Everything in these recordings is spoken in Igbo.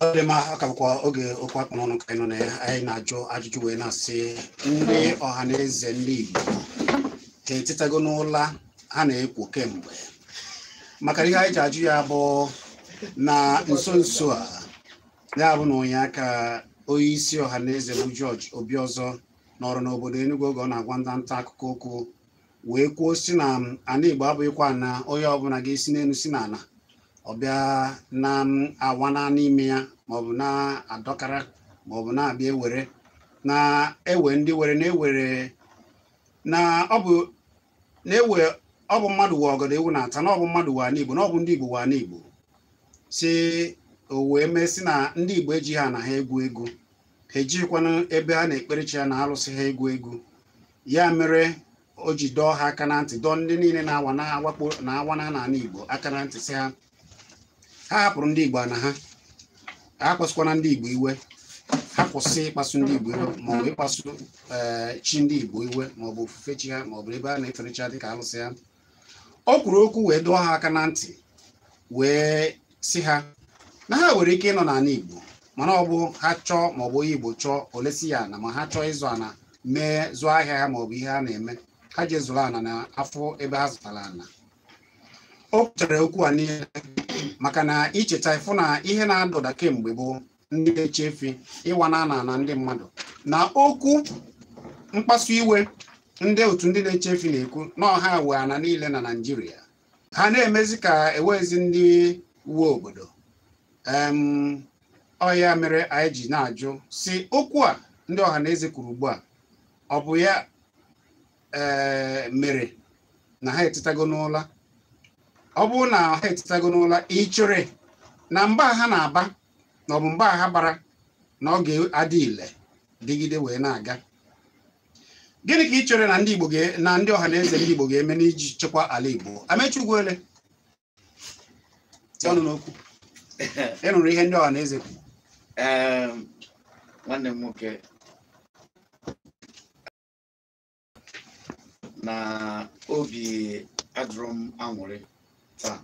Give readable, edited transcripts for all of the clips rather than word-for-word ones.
Ọ dị mma, ọ ka bụkwa oge okwu akpụ n'ọnụ ka anyị nọ na ya. Anyị na-ajụ ajụjụ wee na-asị ndị ọha na eze ndị Igbo ka etetago n'ụla ha na-ekwo kemgbe, maka ihe anyị ji ajụ ya bụ na nso nso a, ya bụ na onye aka onye isi ọha na eze bụ George Obiozor nọrọ n'obodo Enugu oge ọ na-agwa ndị nta akụkọ okwu wee kwuo si na ana Igbo abụghịkwa na onye ọbụla ga-esi n'elu si n'ala ọ bịa na-awana n'ime ya, maọbụ na-adọkara, maọbụ na-abịa ewere na-ewe ndị were na-ewere na ọ bụ na-ewe ọ bụ mmadụ we ọgọdọ ewu na-ata, na ọ bụ mmadụ we ana Igbo, na ọ bụ ndị Igbo we ana Igbo, si o wee mee si na ndị Igbo ejighị ana ha egwu egwu, ha ejighịkwanụ ebe ha na-ekperechi ya na alụsị ha egwu egwu. Ya mere o ji dọọ ha aka na ntị, dọọ ndị niile na-awa na-awakpo na-awana n'ala Igbo aka na ntị, si ha ha hapụrụ ndị Igbo na ha ha kpasukwana ndị Igbo iwe, ha kwụsị ịkpasu ndị Igbo iwe maọbụ ịkpasu chi ndị Igbo iwe maọbụ ofufe chi ha maọbụ ebe a na-eferechi ha dịka alụsị ha. O kwuru okwu wee dọọ ha aka na ntị wee sị ha na ha nwere ike ịnọ n'ala Igbo, mana ọ bụ ha chọọ maọbụ onye Igbo chọọ olesi ya ana, ma ha chọọ ịzụ ana mee zụọ ahịa ha maọbụ ihe ha na-eme, ha ji zụrụ ana na afọ ebe ha zụtara ana. O kwuchara okwu a niile maka na icheta ịfụ na ihe na-adọda kemgbe bụ ndị na-eche efi ịwa na ana na ndị mmadụ na okwu mkpasu iwe ndị otu ndị na-eche efi na-ekwu na ọha we ana niile na Naịjirịa, ha na-emezi ka ewezi ndị uwe obodo. Ọ ya mere anyị ji na-ajụ si okwu a ndị ọha na eze kwuru ugbu a ọ bụ ya mere na ha etetago n'ụla? Ọ bụrụ na ha etetago n'ụla, ị chere na mba ha na-aba na ọ bụ mba ha gbara na ọ ga-adị ile dịgide wee na-aga? Gịnị ka ị chere na ndị Igbo na ndị ọha na eze ndị Igbo ga-eme n'iji chekwa ala Igbo? Amechi Ugwuele, tie ọnụ n'okwu. Ị nụrụ ihe ndị ọha na eze kwuru? Nwanne m nwoke, na obi adụrụ m aṅụrị taa,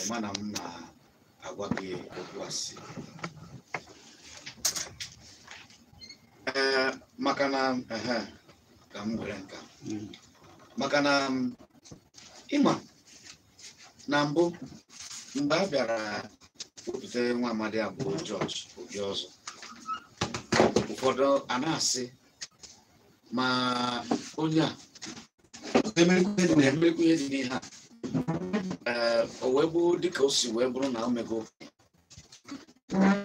mana m na-agwa gị okwu asị, maka na ka m were nka, maka na ịma na mbụ mgbe a bịara wepụta nwa amadi abụọ George Obiozor, ụfọdụ a na-asị ma onye a emerikwu ihe dị n'ihe a, o wee bụ dịka o si wee bụrụ na o mego,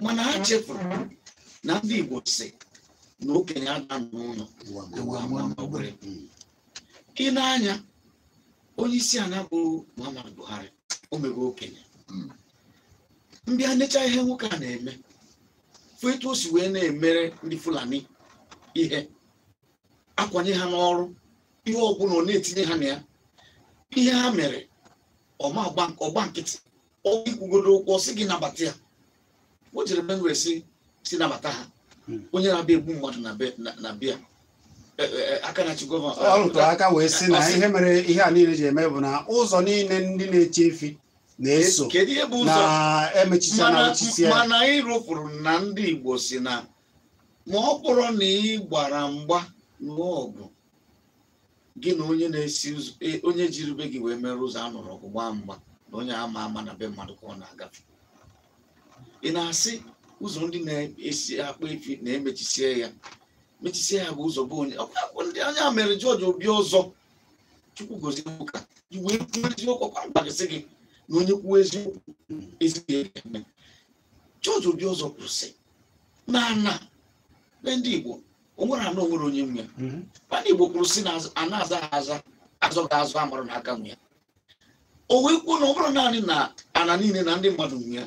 mana ha chefuru na ndị Igbo si na okenye ada n'ụlọ ewu amụọ n'ogbere. Ị na-anya onye isi ala bụ Muhammadu Buhari, o mego okenye. Mbịa necha ihe nwoke a na-eme, fụ etu o si wee na-emere ndị Fulani ihe, akwanye ha n'ọrụ, ihe ọbụla ọ na-etinye ha na ya, ihe ha mere ọgba nkịtị, ọ ikwugodo okwu ọ sị gị nabata ya. O jere Benue si nabata ha, onye na-abịa egbu mmadụ na bịa aka na-achị gọvanọ ọ rụtụrụ aka wee sị na ihe mere ihe a niile ji eme bụ na ụzọ niile ndị na-eche efi na-eso na-emechicha na echichi ya. Mana anyị rụpụrụ na ndị Igbo si na ma ọ bụrụ na ị gbara mgba n'ọgụ gị na onye na-esi onye jiri be gị wee mere ụzọ a nụrụ ọgụ gbaa mgba na onye ama ama na be mmadụ ka ọ na-agafe, ị na-asị ụzọ ndị na-esi akpa efi na-emechisie ya mechisie ya bụ ụzọ bụ onye ndị anya mere George Obiozor, Chukwu gozie ụka wee kwuo eziokwu, kwa mgbagasị gị na onye kwuo eziokwu ezigbo eme. George Obiozor kwụsị na ana be ndị Igbo o nwere ana onwere onye nwe ya. Ndị Igbo kwuru sị na ana aza aza azọ ga-azụ amarụ n'aka nwe ya. O wee kwuo na ọ bụrụ naanị na ana niile na ndị mmadụ nwe ya,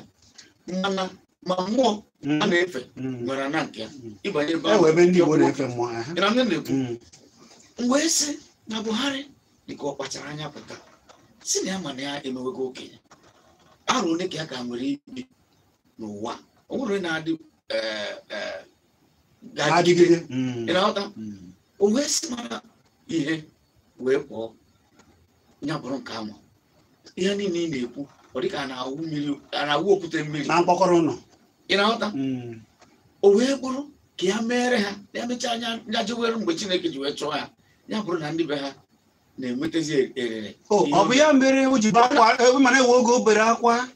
mana ma mmụọ a na-efe nwere ana nke ya. Ịbanye ebe ndị Igbo na-efe mmụọ na-ekwu m wee sị na Buhari dịka ọ kpachara anya pụta si na ya ma na ya emewego okenye, arụ ole ka ya ka nwere ibi n'ụwa, o nwere na-adị adịgide. Ị na-aghọta? O wee sị mara ihe wee pụọ ya bụrụ nke ahụ ihe niile ị na-ekwu Ọ dịka a na-awụ mmiri, a na-awụ okwute mmiri na mkpọkọrọ ụlọ. Ị na-aghọta? O wee bụrụ ka ya mere ha, ya mechaa anya ya jewere mgbe Chineke ji wee chọọ ya, ya bụrụ na ndị be ha na-enwetazi erere. Ọ bụ ya mere o ji akwa, mana ewe oge o bere akwa,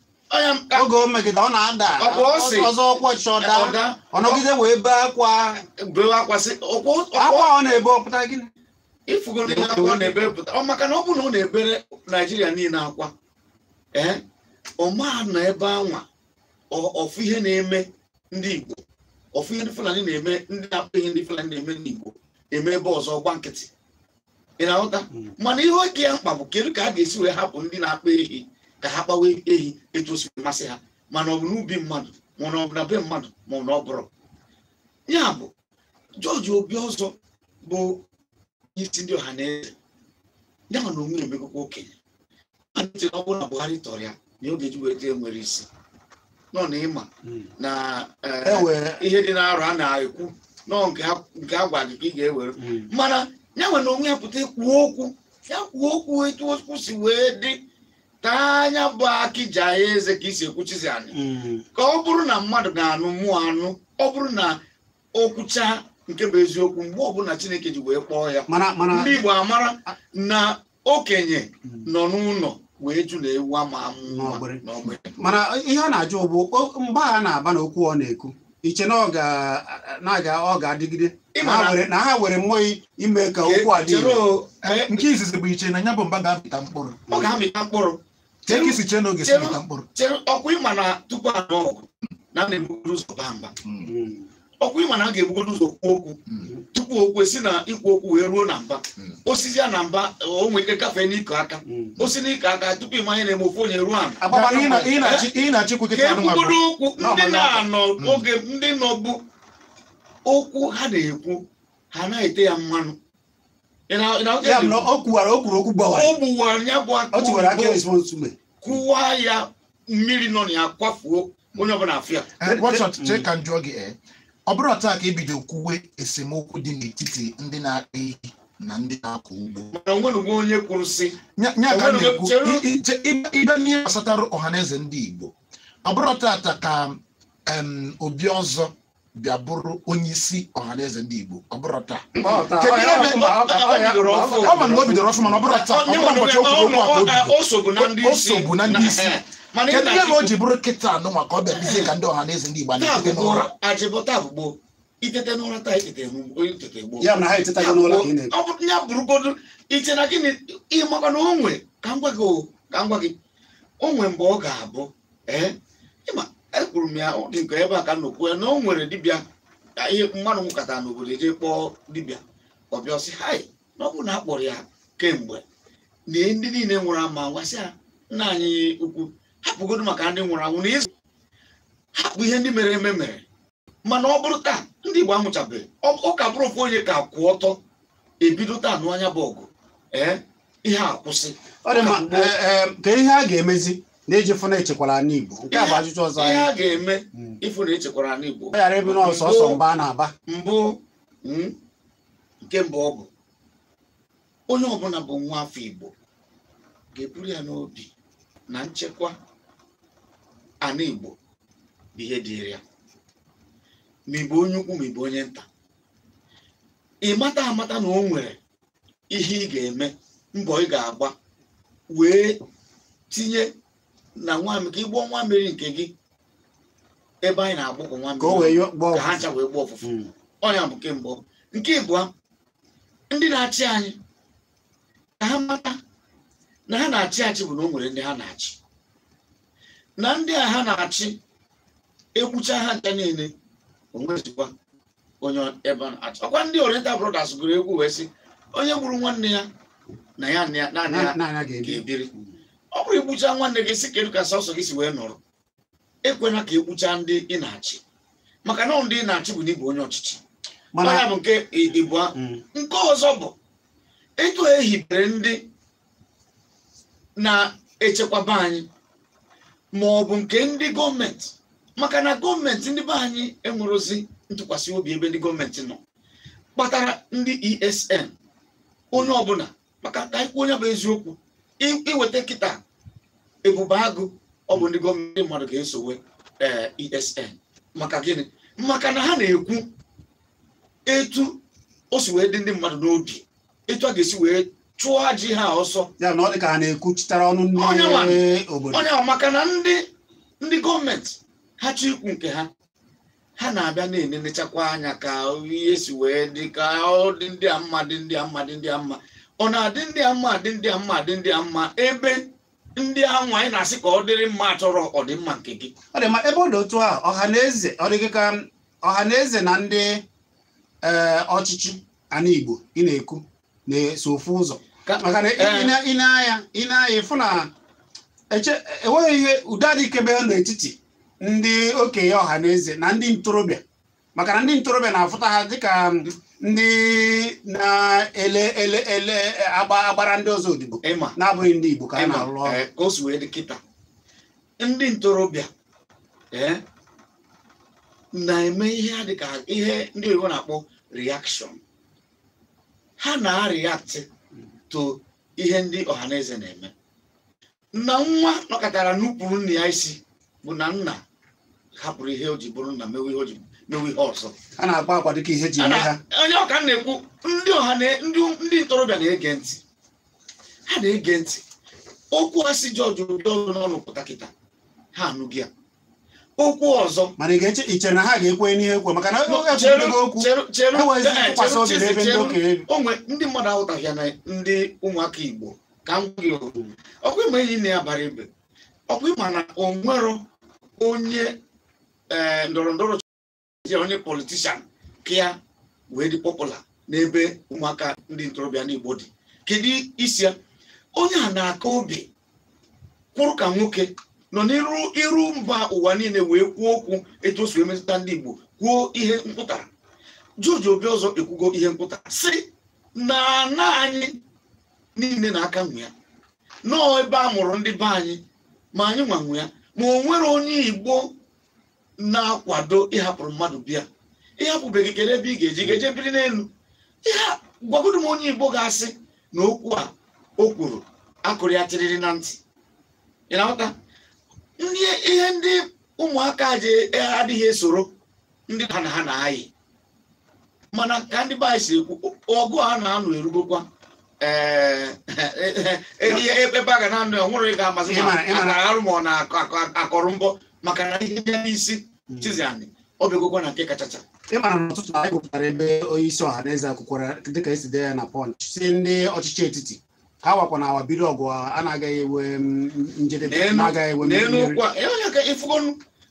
oge o megide ọ na-ada ọzọ ọkwa ọchịchị ọ nọgide wee bee akwa, bee akwa sị akwa ọ na-ebe ọpụta gịnị? Ifugo ndị akwa ọ na-ebe pụta ọ maka na ọ bụ na ọ na-ebere Naijiria niile akwa, ee, ọ maa na ebe anwa ọfụ ihe na-eme ndị Igbo, ọfụ ihe ndị Fulani na-eme, ndị na-akpọ ihe ndị Fulani na-eme ndị Igbo eme ebe ọzọ, gba nkịtị. Ị na-aghọta? Mana ihe oge ya mkpa bụ kedu ka a ga-esi wee hapụ ndị na-akpa ehi ka ha kpawa ehi etu o si masị ha, mana ọ bụ n'ubi mmadụ, mana ọ bụ na be mmadụ, ma ọ na ọ bụrụ ya. Bụ George Obiozor bụ isi ndị Ọhaneze, ya na onwe emegokwa okenye. A na-eche na ọ bụrụ na Buhari tọrọ ya na oge ji wee jee nwere isi nọ na ịma na ihe dị n'arọ a na-ekwu nọ nke a gwa gị ka ị ga-ewere, mana ya nwere onwe ya pụta kwuo okwu, ya kwuo okwu etu okwu si wee dị, ka anya bụ akịja ya eze ka isi ekwuchizi anyị, ka ọ bụrụ na mmadụ ga-anụ mmụọ anụ, ọ bụrụ na okwucha nke bụ eziokwu mgbe ọbụla Chineke ji wee kpọọ ya. Ndị Igbo amara na okenye nọ n'ụlọ wee jụ na ewu ama amụ. Mana ihe a na-ajụ bụ mgbe a na-aba na okwu ọ na-ekwu, iche na ọ ga-adịgide na ha were mmụọ ime ka okwu a dị ire. Nke izizi bụ iche na ya bụ mba ga-amịta mkpụrụ. Ọ ga-amịta mkpụrụ. Ọkwa ịma na tupu anụ ọgụ na na-ebugodo ụzọ baa mba, ọkwa ịma na a ga-ebugodo ụzọ kwuo okwu tupu okwu esi na ikwu okwu wee ruo na mba, osisi ya na mba o nwere ike gafee n'iko aka, osi n'iko aka tupu ịma ihe na-eme ofu onye ruo ala. Ka ebugodo okwu ndị na-anọ oge ndị nọbụ okwu ha na-ekwu ha na-ete ya mmanụ. O gbuwara ya bụ aka, kụwa ya mmiri nọ na ya kwafuo onye ọbụla afụ ya. Ka m jụọ gị, ọ bụrụ taa ka ebido kwuwe esemokwu dị n'etiti ndị na-akpa ehi na ndị na-akọ ugbo, mana onwenugbo onye kwuru sị ya ka na-ekwu ịbịa n'ihe gbasatara Ọhaneze ndị Igbo, ọ bụrụ tata ka Obiozor bịa bụrụ onye isi Ọhaneze ndị Igbo, ọ bụrụ taa ọ ma na o bidoro ọfụma, mana ọ bụrụ taa, ọ bụrụ ụbọchị o kwuru okwu a ka o sobu na ndị isi. Kedu ihe na o ji bụrụ kịta anụ maka ọ bịa ka ndị Ọhaneze ndị Igbo na-etete n'ụra? Itete n'ụra taa, itete gboo. Ya bụrụgodu iche na gịnị ịmakwa na onwe ka m gwa gị onwe mgbe ọ ga-abụ ee ịma ekwuru m ya ọ dị nke ebe a ka nnukwu ya na o nwere dibịa ihe mmadụ nwụkọtara n'obodo eje kpọọ dibịa ọbịa ọsị hai na ọ bụrụ na a kpọrọ ya kemgbe na ndị niile nwụrụ ama gwasị ya nna anyị ukwu hapụgodu maka ndị nwụrụ anwụ na ịzụ hapụ ihe ndị mere eme mere. Mana ọ bụrụ taa ndị Igbo anwụchabeghị, ọ ka bụrụ ofu onye ka kwụ ọtọ ebido taa nụ anya bụ ọgụ ee ihe a kwụsị. Ọ dị mma, ka ihe a ga-emezi na-eji fụ na echekwara ala Igbo, nke a bụ ajụjụ ọzọ ihe a ga-eme ịfụ na echekwara ala Igbo, ọ ghara ịbụ na ọsọsọ mgbe a na-aba. Mbụ nke mbụ ọ bụ onye ọbụla bụ nwa afọ Igbo ga-eburu ya n'obi na nchekwa ala Igbo bụ ihe dịrị ya, ma ị bụ onye ukwu ma ị bụ onye nta. Ị mata amata na o nwere ihe ị ga-eme, mbọ ị ga-agba wee tinye na nwa ka ị gbọọ nwa mmiri nke gị ebe anyị na-agbụkọ nwa mmiri ka ha ncha wee gbọọ ọfụfụ. Ọnya bụ nke mbụ. Nke ịbụọ, ndị na-achị anyị ka ha mata na ha na-achị achị bụ na o nwere ndị ha na-achị, na ndị a ha na-achị egbucha ha ncha niile onwezikwa onye ebe na-achị. Ọkwa ndị Oriental Brothers gụrụ egwu wee sị onye gburu nwanne ya na ya naanị ya ga-ebiri. Ọ bụrụ igbucha nwanne gị si kedu ka sọsọ gị si wee nọrọ, ekwena ka egbucha ndị ị na-achị, maka na ndị ị na-achị bụ na ịbụ onye ọchịchị. Mana ya bụ nke ịbụa. Nke ọzọ bụ etu ehibere ndị na-echekwaba anyị ma ọ bụ nke ndị gọọmenti, maka na gọọmenti ndị be anyị enwerozi ntụkwasị obi ebe ndị gọọmenti nọ, kpatara ndị ESN onye ọbụla, maka ka ikwu onye bụ eziokwu, iweta kịta Ebube Agụ Ọ bụ ndị gọọmenti mmadụ ga-esowe ESN. Maka gịnị? Maka na ha na-ekwu etu o si wee dị ndị mmadụ n'obi, etu a ga-esi wee chụọ ji ha ọsọ. Ya na ọ dị ka ha na-ekwuchitere ọnụ ndị obodo. Onye ahụ, maka na ndị gọọmenti ha chọ ikwu nke ha, ha na-abịa na-enenechakwa anya ka ihe si wee dị, ka ọ dị ndị a mma, dị ndị a mma, dị ndị a mma. Ọ na-adị ndị a mma, dị ndị a mma, dị ndị a mma, ebe ndị ahụ anyị na-asị ka ọ dịrị mma chọrọ ọdịmma nke gị. Ọ dị mma. Ebe ọ dị otu a, ọha na eze, ọ dị gị ka ọha na eze na ndị ọchịchị ana Igbo ị na-ekwu na-eso ofu ụzọ, maka na ị na-anya ị na-anya ịfụ na enweghị ihe udo adịkebe n'etiti ndị okenye ọha na eze na ndị ntorobịa, maka na ndị ntorobịa na-afụta ha dịka ndị na-ele ele ele agbara ndị ọzọ odibo na-abụghị ndị Igbo ka a na-alụ ọrụ. Ka o si wee dị kịta, ndị ntorobịa na-eme ihe dịka ihe ndị oyibo na-akpọ reaction. Ha na-react to ihe ndị ọhaneze na-eme. Na nwa nọkọtara nupụrụ nna ya isi bụ na nna hapụrụ ihe o ji bụrụ nna, mewe ihe o ji mewe ihe ọzọ. A na-agba agwa dịka ihe ji eme ha. Onye ọka na-ekwu, ndị ọha ndị ntorobịa na-ege ntị, ha na-ege ntị okwu asị George Obiozor n'ọnụ pụta kịta, ha anụghị ya. Okwu ọzọ, mana ị chere na ha ga-ekwenye n'ihe ekwe, maka na okwu enweghị obi n'ebe ndị okenye. Onwe ndị mmadụ aghọtaghị ya na ndị ụmụaka Igbo ka m gwa gị, ọkwa ịma enyi na ya bara ibe, ọkwa ịma na o nwero onye ndọrọ ndọrọ onye politishan ka ya wee dị pọpụla n'ebe ụmụaka ndị ntorobịa n'Igbo dị. Kedu isi ya? Onye a na-aka obi kwụrụ ka nwoke nọ n'iru iru mba ụwa niile wee kwuo okwu etu o si wee metụta ndị Igbo, kwuo ihe mpụtara. George Obiozor ekwugo ihe mpụtara si na ana anyị niile na-aka nwe ya, nọọ ebe a mụrụ ndị be anyị, ma anyị nwa nwe ya, ma o nwere onye Igbo na-akwado ịhapụrụ mmadụ bịa ịhapụbeghị. Kedu ebe ị ga-eji ga-eje biri n'elu ihe? Gwagodo m onye Igbo ga-asị na okwu a o kwuru akụrụ ya tịrịrị na ntị. Ị na-aghọta? Ihe ndị ụmụaka ji adịghị esoro ndị ha na ha na-ayị, mana ka ndị be anyị si ekwu, ọgụ a na-anụ erugokwa ebe a ga na-anụ ya, nwere ga-amasị arụ ma ọ na-akọrọ mbọ, maka na ihe bịa n'isi Chiziani ọ bịagokwa na nke kachacha. Ị mara na ọtụtụ anyị gụpụtara ebe onye isi ọha na eze akwụkwara dịka esi dee ya na Punch, si ndị ọchịchị etiti ha wakwa na awa bido ọgụ a na-agaghị enwe njedebe, na-agaghị enwe n'elu ụkwa.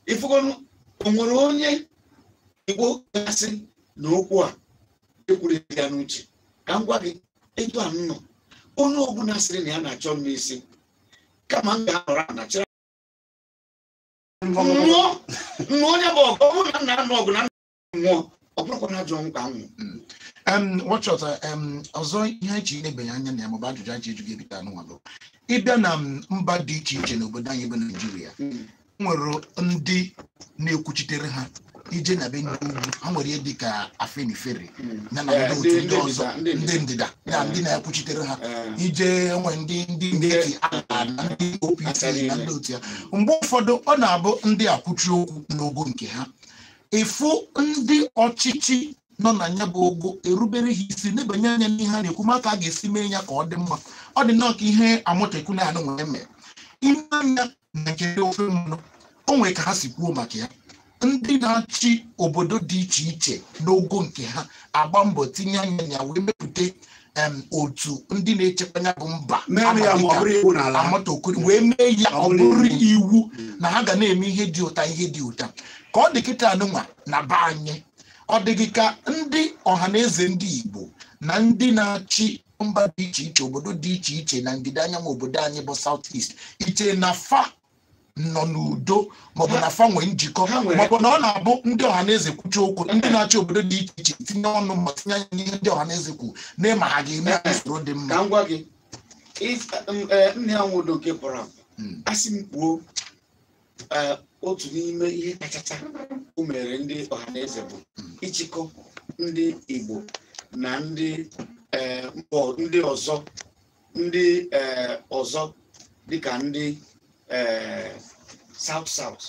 Ifugonu o nwere onye Igbo gasị na okwu a ekwuru ya n'uche. Ka m gwa gị, etu a nnọ onye ọbụla sịrị na ya na-achọ m n'isi, kama m ga-anọrọ ana chere nwụọ nwụọ onye bụ ọgụ, ọ bụrụ na nna anụ ọgụ na nwụọ, ọ bụrụkwa na ajọ nkwa nwụ. Nwachọta ọzọ, ihe anyị ji na-ebanye anya na ya maọbụ ajụjụ anyị ji eju gị ebita anụnwa bụ ịbịa na mba dị iche iche n'obodo anyị bụ Naijiria, nwere ndị na-ekwuchitere ha. Ije na be ndị ugwu, ha nwere ihe dị ka Afenifere ya na ndị otu ndị ọzọ, ndị ndịda ya ndị na-ekwuchitere ha. Ije nwe ndị ndị na-eti ala na ndị OPC na ndị otu ya. Mgbe ụfọdụ ọ na-abụ ndị akwuchi okwu n'ogo nke ha, ịfụ ndị ọchịchị nọ na ya bụ ogo erubere ha isi, nebanye anya n'ihe a na-ekwu maka a ga-esi mee ya ka ọ dị mma. Ọ dị nnọọ ka ihe Amotekun na-anụ nwere mee ime anya na nke ndị ofe mmanụ, o nwere ka ha si kwuo maka ya. Ndị na-achị obodo dị iche iche n'ogo nke ha agba mbọ tinye anya ya wee mepụta otu ndị na-echekwa ya bụ mba Amotekun, wee mee ya ọ bụrụ iwu na ha ga na-eme ihe dị ụta, ihe dị ụta ka ọ dị kịta anụnwa na be anyị. Ọ dịghị ka ndị ọha na eze ndị Igbo na ndị na-achị mba dị iche iche, obodo dị iche iche na ndịda anyanwụ obodo anyị bụ South East, iche na fa nọ n'udo maọbụ na fa nwee njikọ, maọbụ na ọ na-abụ ndị ọha na eze kwuchi okwu, ndị na-achị obodo dị iche iche tinye ọnụ ma tinye anya n'ihe ndị ọha na eze kwu na ma ha ga-eme usoro dị mma. Ka m gwa gị, nne ya nwodo nke pụrụ apụ, asị m kwuo, otu n'ime ihe kachacha o mere ndị ọha na eze bụ ịchịkọ ndị Igbo na ndị ọzọ, ndị ọzọ dịka ndị South South,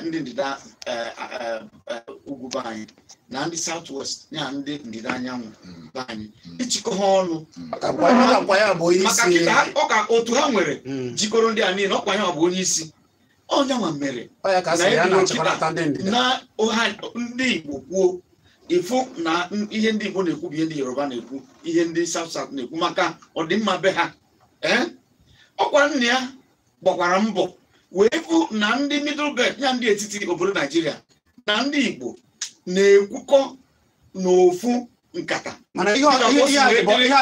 ndị ndịda ugwu be anyị na ndị South West ya ndị ndịda anyanwụ be anyị ịchịkọ ha ọnụ Ọkwa ya bụ onye maka isi kịta ọka otu ha nwere Mm. jikọrọ ndị a niile ọkwa ya bụ onye isi onye nwa mere Ọ ya ka a sị ya na-achịkọnata ndị ndịda na ọha ndị Igbo kwuo ịfụ na ihe ndị Igbo na-ekwu bụ ihe ndị Yoruba na-ekwu, ihe ndị South South na-ekwu maka ọdịmma be ha. Ee, ọkwa nna ya gbakwara mbọ wee fụ na ndị middle belt ya ndị etiti obodo Naijiria na ndị Igbo na-ekwukọ n'ofu nkata. Mana ihe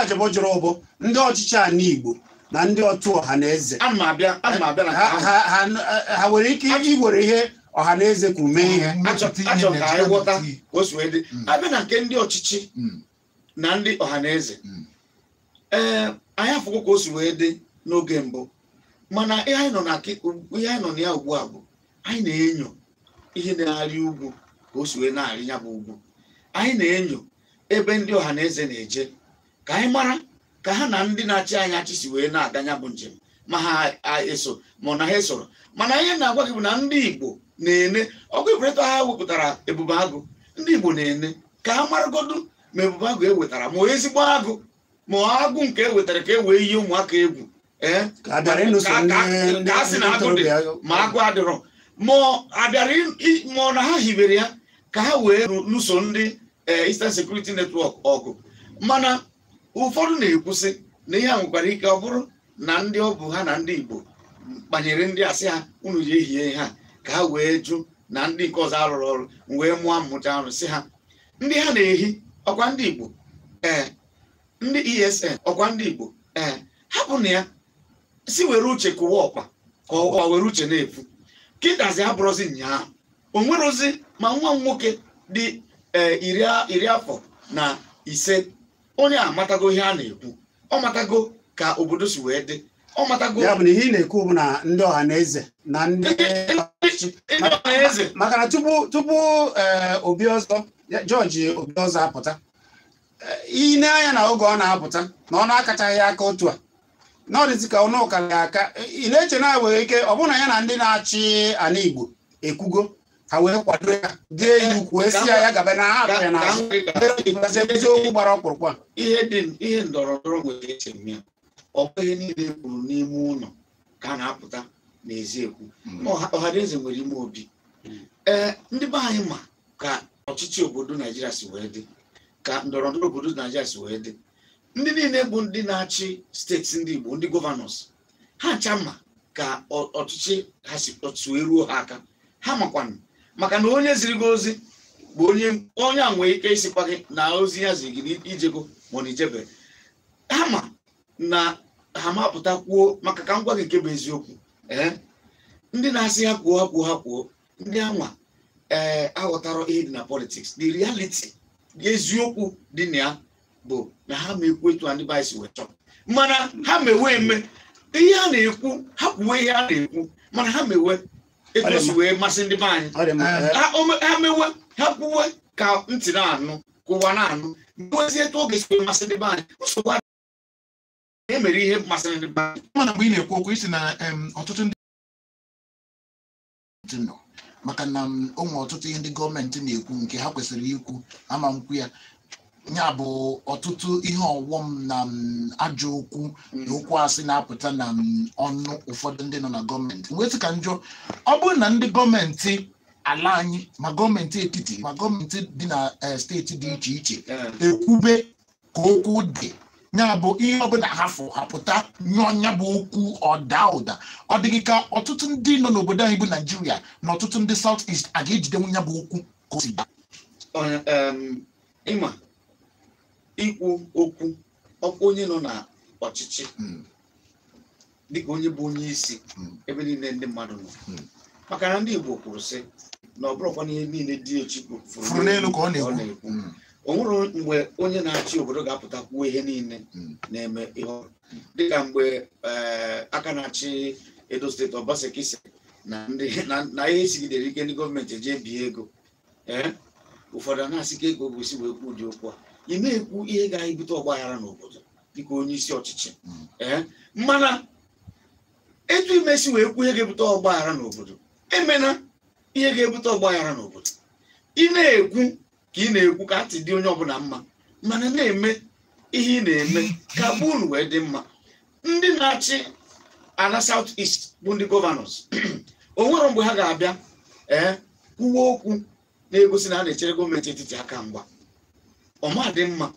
Ajịbọ jụrụ bụ ndị ọchịchị ala Igbo na ndị otu ọha na eze ana m abịa na ha nwere ike iwere ihe ọha na eze kwuru mee ihe. Achọ ka anyị ghọta ka o si wee dị. Abịa na nke ndị ọchịchị na ndị ọha na eze, ee, anyị afụgo ka o si wee dị n'oge mbụ, mana ihe anyị nọ na ya ugbu a bụ anyị na-enyo ihe na-arị ugwu ka o si wee na-arị ya bụ ugwu. Anyị na-enyo ebe ndị ọha na eze na-eje ka anyị mara ka ha na ndị na-achị anyị achị si wee na-aga ya bụ njem, ma ha eso ma na ha esoro. Mana ihe na-agwa gị bụ na ndị Igbo na-ene ọgụ ibreto ha wepụtara Ebube Agụ, ndị Igbo na-ene ka ha maragodu ma Ebube Agụ ewetara ma ezigbo agụ ma agụ nke ewetara ka e wee yie ụmụaka egwu. Ee, ka a sị na agụ dị ma agụ adịrọ, ma abịara ma na ha hibere ya ka ha wee lụso ndị Eastern Security Network ọgụ. Mana ụfọdụ na-ekwusị na ihe a nwekwara ike ọ bụrụ na ndị ọ bụ ha na ndị Igbo kpanyere ndị asị ha unu ji ehie ha ka ha wee jụ na ndị nke ọzọ arụrụ ọrụ wee mụọ mmụta ọrụ si ha ndị ha na-ehi ọkwa ndị Igbo, ee, ndị ESN ọkwa ndị Igbo, ee, hapụ na ya si were uche kụwa ọkwa ka ọ were uche na-efu. Kịtazi abụrụzi nyaahụ o nwerozi ma nwa m nwoke dị 45 onye amatago ihe a na-ekwu, ọ matago ka obodo si wee dị, ọ matago. Ya bụ na ihe ị na-ekwu bụ na ndị ọha na eze na ndị ọha maka na tupu Obiozor, George Obiozor apụta, ị na-anya na oge ọ na-apụta na ọ na-akachaghị aka otu a na ọ dịzị ka ọnụ ụkara ya aka. Ị na-eche na nwere ike ọ bụrụ na ya na ndị na-achị ala Igbo ekwugo ha wee kwado ya dee ya ukwu wee si ya gaba na ha atụ ya n'azụ eziokwu gbara ọkpụrụkpụ a. Ihe ndọrọ ndọrọ nwere eche m ya, ọ bụ ihe niile e kwuru n'ime ụlọ ka a na-apụta n'ezi ekwu. Ọhaneze nwere ime obi. Ee, ndị be anyị ma ka ọchịchị obodo Naijiria si wee dị, ka ndọrọ ndọrọ obodo Naijiria si wee dị. Ndị niile bụ ndị na-achị steeti ndị Igbo, ndị gọvanọs, ha ncha ma ka ọchịchị ha si wee ruo ha aka. Ha makwanụ maka na onye ziri gị ozi bụ onye a nwere ike isikwa gị na ozi ya ziri gị ijego ma ọ na ijebe. Ha ma na ha mapụta kwuo maka ka m gwa gị nke bụ eziokwu. Ee, ndị na-asị ha kwuo ha kwuo ha kwuo, ndị anwa ee aghọtara ihe dị na politics. The reality, eziokwu dị na ya bụ na ha ma ekwu etu ndị be anyị si wee chọọ, mana ha mewe eme ihe a na-ekwu, ha kwuo ihe a na-ekwu, mana ha mewe etu si wee masị ndị be anyị. Ha mewe, ha kwuwe ka ntị na-anụ, ka ụwa na-anụ, mewezie etu oge si wee masị ndị be anyị. Nsogbu e mere ihe masịrị ndị be anyị. Mana mgbe ị na-ekwu okwu isi na ọtụtụ ndị nọ maka na o nwere ọtụtụ ihe ndị gọọmenti na-ekwu nke ha kwesịrị ikwu ama nkwu ya, ya bụ ọtụtụ ihe ọghọm na ajọ okwu na okwu asị na-apụta na ọnụ ụfọdụ ndị nọ na gọọmenti. Wee sị ka njọ, ọ bụrụ na ndị gọọmenti ala anyị ma gọọmenti etiti ma gọọmenti dị na steeti dị iche iche ekwube ka okwu dị, ya bụ ihe ọbụla ha fụ hapụta nyụọ ya bụ okwu ọda ụda, ọ dịghị ka ọtụtụ ndị nọ n'obodo anyị bụ Naijiria na ọtụtụ ndị South East a ga-ejidenwu ya bụ okwu ka o si daa. Ịma ikwu okwu ọkwa onye nọ na ọchịchị dịka onye bụ onye isi ebe niile ndị mmadụ nọ, maka na ndị Igbo kwuru sị na ọ bụrụkwa ihe niile dị echi furu n'elu ka ọ na-ekwu. O nwere mgbe onye na-achị obodo ga-apụta kwuo ihe niile na-eme ihe ọrụ, dịka mgbe aka na-achị Edo steeti Obaseki sị na ihe sigidere ike ndị gọọmenti eje bie ego. Ee, ụfọdụ a na-asị ka ego gosi wee kwuo ụdị okwu a. Ị na-ekwu ihe ga-ebute ọgbaghara n'obodo dịka onye isi ọchịchị. Ee, mana etu imesi wee kwuo ihe ga-ebute ọgbaghara n'obodo, Emena ihe ga-ebute ọgbaghara n'obodo. Ị na-ekwu ka ị na-ekwu ka ntị dị onye ọbụla mma, mana na-eme ihe ị na-eme ka unu wee dị mma. Ndị na-achị ala South East bụ ndị gọvanọs, o nwere mgbe ha ga-abịa kwuwe okwu na-egosi na a na-echere gọọmenti etiti aka mgba. Ọma dị mma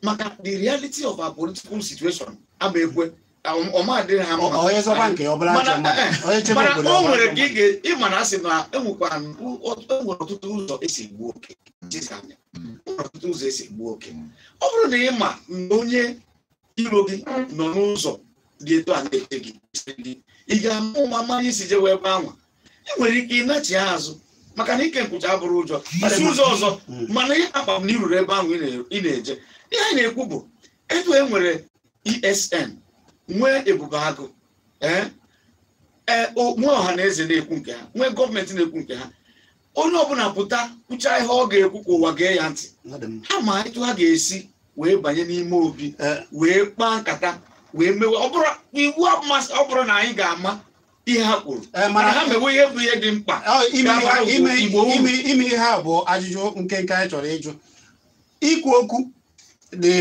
maka the reality of our political situation ama ekwe ọma dịrị ha mma. Mana o nwere ka ịma na asị na enwekwara ọtụtụ ụzọ esi egbu oke. Ọtụtụ ụzọ esi egbu oke. Ọ bụrụ na ị ma na onye iro gị nọ n'ụzọ dị etu a na-eche gị, ị ga-ama ụma mmanya isi jewe ebe anwa. Ị nwere ike ịnachi ya azụ maka na ike nkwụcha abụrụ ụjọ isi ụzọ ọzọ, mana ihe akpa m na iruru ebe ahụ ị na-eje. Ihe anyị na-ekwu bụ etu e nwere ESN, nwee Ebube Agụ, nwee ọha na eze na-ekwu nke ha, nwee gọọmenti na-ekwu nke ha. Onye ọbụla pụta kwuchaa ihe ọ ga-ekwu ka ụwa gee ya ntị. Ha ma etu ha ga-esi wee banye n'ime obi wee kpaa nkata wee mewe. Ọ bụrụ iwu ọ bụrụ na anyị ga-ama ihe ha kwuru, mana ha mewe ihe bụ ihe dị mkpa. Ime ihe a bụ ajụjụ nkenke anyị chọrọ ịjụ. Ikwu okwu dị,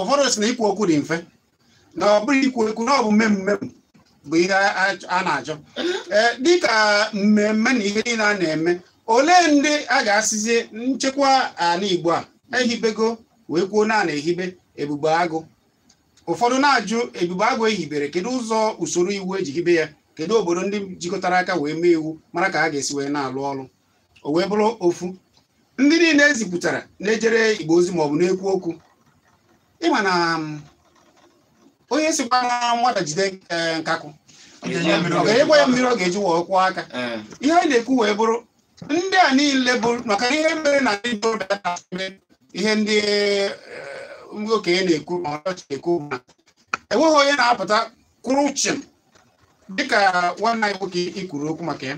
ụfọdụ sị na ikwu okwu dị mfe, na ọ bụrụ ikwu okwu na ọ bụ mmemme bụ ihe a na-achọ. Dịka mmemme na ihe niile a na-eme, olee ndị a ga-asịzi nchekwa ala Igbo a ehibego wee kwuo na a na-ehibe Ebube Agụ? Ụfọdụ na-ajụ Ebube Agụ ehibere, kedu ụzọ usoro iwu eji hibe ya, kedu obodo ndị jikọtara aka wee mee iwu mara ka a ga-esi wee na-alụ ọrụ? O wee bụrụ ofu ndị niile ezipụtara na-ejere Igbo ozi maọbụ na-ekwu okwu. Ịma na onye sikwa na nwata jide nkakụ, ọ ga-enyekwa ya mmiri ọ ga-eji wee kwụọ aka. Ihe anyị na-ekwu wee bụrụ ndị a niile bụ maka ihe mere na ndị ntorobịa, ihe ndị okenye na-ekwu ma ọchị na-ekwu na enweghị onye na-apụta kwụrụ chịm dịka nwanne anyị nwoke ikwuru okwu maka ya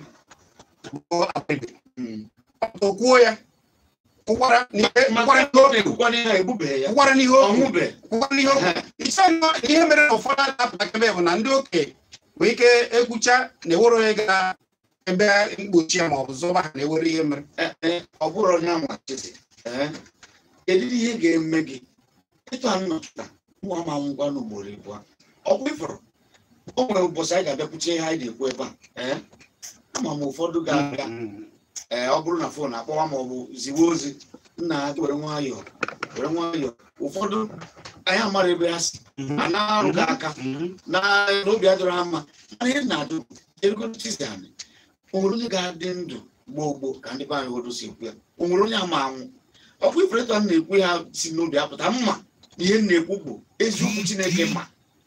bụ kwuo ya kwụkwara n'ihe okwu. Ihe mere na ụfọdụ na-apụtakebe bụ na ndị okenye nwee ike ekwucha na ewere onye ga ebe mkpuchi ya ma ọ bụ zọba ha na ewere ihe mere. Ọ bụrụ onye amachizi kedu ihe ga-eme gị ịtụ anọchita nwa ma ngwa n'ugboro ịbụọ ọ bụ ifụrụ o nwere ụbọchị anyị ga-abịakwuche ihe anyị na-ekwu ebe a. Ama m ụfọdụ ga-abịa ọ bụrụ na fon akpọwa ma ọ bụ ziwe ozi nna ha were nwayọọ were nwayọọ. Ụfọdụ anyị amara ebe ha si a na-arụ gị aka na obi adịrọ ha mma, mana ihe na-ajụ erugotizanị o nwere onye ga-adị ndụ gboo gboo ka ndị be anyị hodo si ekwu ya? O nwere onye ama anwụ? Ọkwa ifere a na-ekwu ya si n'obi apụta mma na ihe na-ekwu bụ eziokwu Chineke ma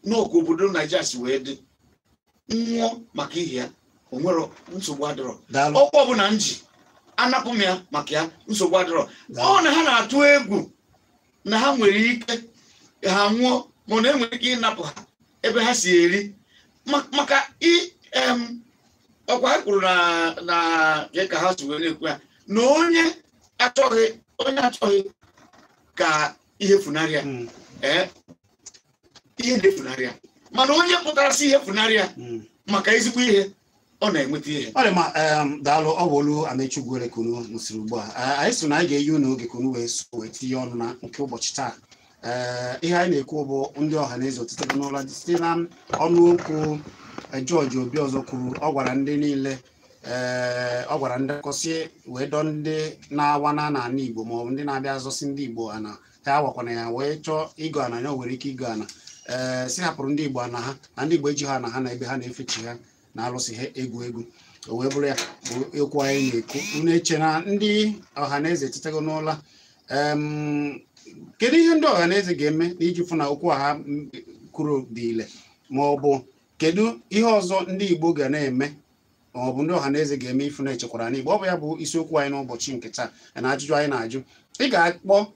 n'ọkụ obodo Naijiria si wee dị nwụọ maka ihe ya, o nwere nsogbu adịrọ. Ọkwa ọbụla m ji anapụ m ya maka ya, nsogbu adịrọ. Ọ na ha na-atụ egwu na ha nwere ike ha nwụọ ma na enwere ike ịnapụ ha ebe ha si eri maka ọkwa ha kwuru na ka ha si wee na-ekwu ya na onye achọghị ka ihe funarị ya, ihe na-efunarị ya, mana onye pụtara sị ihe funarị ya maka ezigbo ihe ọ na-enweta ihe. Ọ dị mma, daalụ. Ọ bụ olu Amechi Ugwuele kunu nụsịrị ugbu a. Anyị so na anyị ga-eyi unu oge kunu wee so wee tinye ọnụ na nke ụbọchị taa. Ihe anyị na-ekwu bụ ndị ọha na eze otitego n'ụlọ site na ọnụ okwu George Obiozor kwuru. Ọ gwara ndị niile, ọ gwara ndị akọsị wee dọọ ndị na-awa na n'ala Igbo maọbụ ndị na-abịa azọsị ndị Igbo ana ka awakwana ya wee chọọ ịgọ ana ya, o nwere ike ịgọ ana, si hapụrụ ndị Igbo ana ha na ndị Igbo eji ha ana ha na ebe ha na-efechi ha na alụsị ha egwu egwu. O wee bụrụ ya bụ okwu anyị na-ekwu. Unu eche na ndị ọha na eze etitego n'ụla? Kedu ihe ndị ọha na eze ga-eme n'iji fụ na okwu ha kwuru dị ile, ma ọ bụ kedu ihe ọzọ ndị Igbo ga na-eme ma ọ bụ ndị ọha na eze ga-eme ifu na echekwara n'Igbo? Ọ bụ ya bụ isiokwu anyị n'ụbọchị nke taa na ajụjụ anyị na-ajụ. Ị ga-akpọ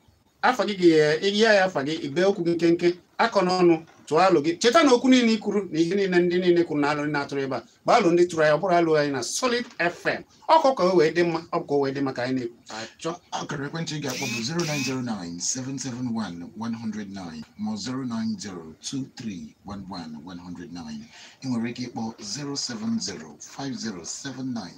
Afa gị ga-ihe ya afa gị ibe okwu gị nkenke akọ n'ọnụ tụọ alụ gị cheta na okwu niile i kwuru na ihe niile ndị niile kwuru na alụ na-atụrụ ebe a bụ alụ ndị tụrụ anyị ọ bụrụ alụ anyị na Solid FM ọkụ ka o wee dị mma ọ bụ ka o wee dị mma ka anyị na-achọ. Akara ekwentị ị ga-akpọ bụ 0909 771 109 ma 0902311 109. Ị nwere ike ịkpọ 0705079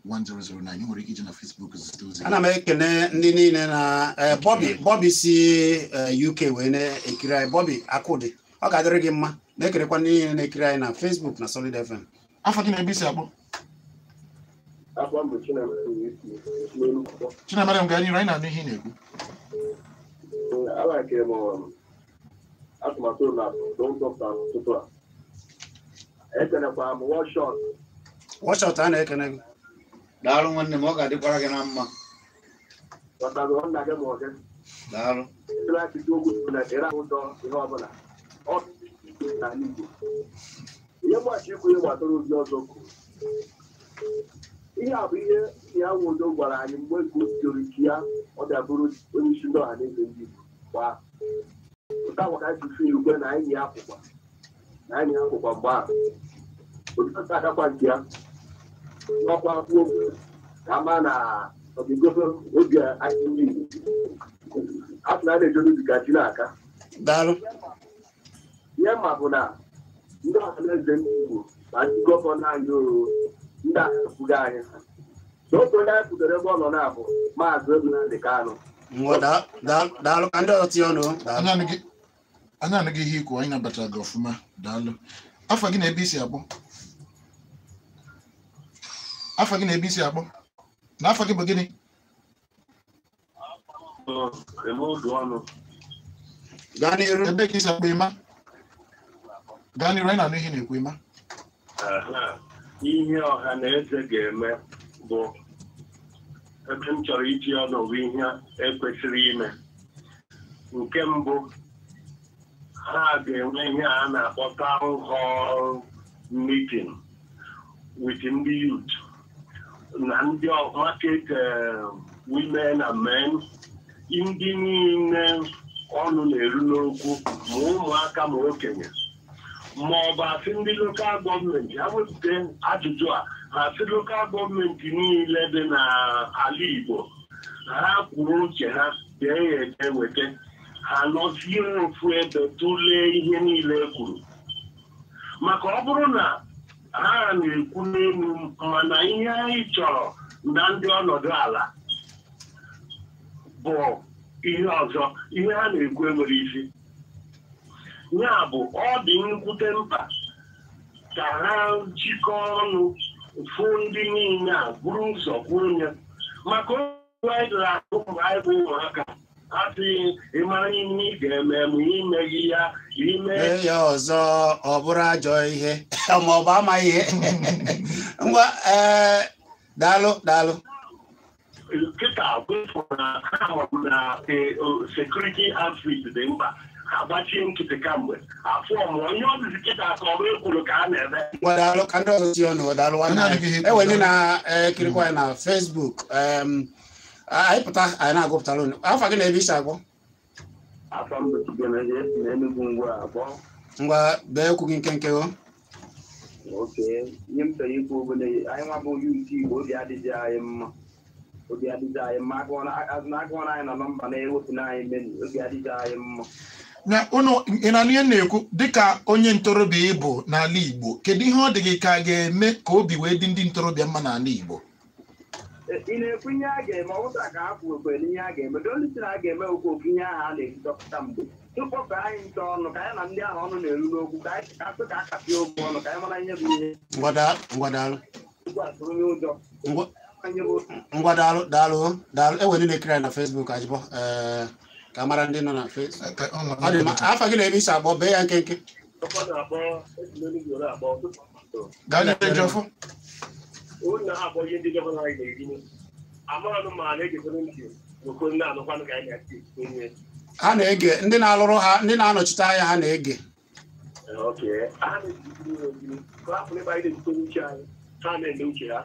1009. Ị nwere ike ije na Facebook zite ozi. Ana m ekene ndị niile na Bobby Bobby si UK wee na-ekiri anyị. Bobby Akụdị, ọ ga-adịrị gị mma. Na-ekerekwa ndị niile na-ekiri anyị na Facebook na Solid FM. Afọ gị na ebe isi akpọ? Afọ mbụ Chinemere isi n'Enugwu. Chinemere m, gaa n'iru, anyị na-anụ ihe ị na-ekwu. Alakere m atụmatụ na dọkịta ụtụtụ a. Ekenekwa m wọshọt. Wọshọt, a na-ekene gị. Daalụ nwanne m, ọ ga-adịkwara gị na mma. Ghọtago nna gị ma ọ gị. Daalụ. Ịlachite okwu na ịra ụjọ ihe ọbụla. Ọ n'ala Igbo. Ihe mgbachi ikwu ihe gbasara ozi ọzọ kwuru. Ihe a bụ ihe ya Nwodo gwara anyị mgbe o bidoro nke ya, ọ bịa bụrụ onye isi ndị ọha na eze ndị Igbo gbaa. Ụta agwa ka anyị si feel na anyị yi akwụkwọ na anyị yi akwụkwọ mgbe ahụ. Otu agakwa nke ya n'ọkwa kwuo okwu ka ama na ọ ga-egosi obi anyị ndị Igbo. A sị na a na-eje n'ubi ka ji na-aka. Daalụ. Ihe ma bụ na ndị ọha na eze ndị Igbo ma ndị gọvanọ anyị oo, ndị a kwugo anyị na otu onye anyị kwudoro ebe ọ nọ na-abụ Maazị Nnamdi Kanu. Ngwa, daalụ ka ndị ọzọ tinye ọnụ. Daalụ. Anyị anụghị ihe ikwu, anyị nabatara gị ọfụma. Daalụ. Afọ gị na ebe isi akpọ? Afọ gị na ebe isi akpọ na afọ gị bụ gịnị? Ọnụ. Gaa n'iru. Ebe ka isi akpọ? Ịma, gaa n'iru, anyị na-anụ ihe ị na-ekwu, ịma. Ihe ọha na eze ga-eme bụ ebe m chọrọ iji ọnụ bụ ihe ekwesịrị ime. Nke mbụ, ha ga-enwe ihe a na-akpọ town hall meeting with ndị youth na ndị market women and men, ndị niile ọnụ na-eru n'okwu, ma ụmụaka ma okenye, ma ọ bụ asị ndị local government ha wepụta ajụjụ a. Ha sị local government niile dị n'ala Igbo ha kwuru uche ha, dee ya ede, weta ha, nọzie ofu ebe tụlee ihe niile e kwuru, maka ọ bụrụ na ha na-ekwu n'elu mana ihe anyị chọrọ na ndị ọnọdụ ala bụ ihe ọzọ, ihe ha na-ekwu enwere isi. Ya bụ, ọ dị nnukwute mkpa ka ha jikọọ ọnụ fụ ndị niile a buru ụzọ kwuo ya, maka okwu anyị dara ahụ mgbe anyị bụ ụmụaka asị ịmara ihe ị ga-eme ma imeghị ya ime mee ya ọzọ, ọ bụrụ ajọ ihe ma ọ bụ amaghị ihe. Ngwa, ee, daalụ, daalụ. Kịta kwefụ na ha hụrụ na security outfit dị mkpa, ha gbachie nkịtị kamgbe afọ mụọ ihe ọ dịzi kịta ka ọ bụ ekwuru ka a na-eme. Ngwa, daalụ, ka ndị ọzọ tinye ọnụ. Daalụ nwanne Anyị anyị. anụghị ihe Enwe ndị na-ekirikwa anyị na Facebook. Anyị pụta, anyị na-agụpụtara unu. Afa gị na ebe isi agwọ? Afọ m bụ Chigozie na Enugu ngwa abụọ. Ngwa, bee okwu gị nkenke o. Oke ihe m chọrọ ikwu bụ na anyị nwa bụ youth Igbo, obi adịghị anyị mma, obi adịghị anyị mma. Agụọ na anyị na nọmba na-ewepụ na anyị menu, obi adịghị anyị mma. Na unu ị na-anụ ihe m na-ekwu dịka onye ntorobịa ịbụ n'ala Igbo, kedu ihe ọ dị gị ka a ga-eme ka obi wee dị ndị ntorobịa mma n'ala Igbo? Ị na-ekwu ihe a ga-eme, ọ bụta ka ha kwuru na ihe a ga-eme, the only thing a ga-eme okwu okwu ihe ahụ a na-ejidọpụta mgbe tụkpọpụ anyị nche ọnụ, ka anyị na ndị ahụ ọnụ na-eru n'okwu, ka anyị ka asị ka a kapịa okwu ọnụ, ka anyị mara ihe bụ ihe. Ngwa, ngwa, daalụ. Ugbu a tụrụ onye ụjọ. Ngwa. Ihe bụ Ngwa, daalụ, daalụ, daalụ. Enwe ndị na-ekiri anyị na Facebook. Ajịbọ, ee, ka mara ndị nọ na Facebook. Ka ọ nọ. Ọ dị mma. Afa gị na ebe isi agbọ? Bee ya nkenke. Gaa n'ihu, Ejiofor. Unu na-akpọ ihe ndị gọvanọ anyị na-eri amaranụ ma na-egekwere ntị n'okwu ndị anụkwanụ ka anyị na-eti onye. Ha na-ege, ndị na-alụrụ ha, ndị na-anọchite anya ha na-ege. Oke ha na-ejikere ihe ojiri ka hapụ ebe anyị na-ejikere uche anyị, ha na-eme uche ha.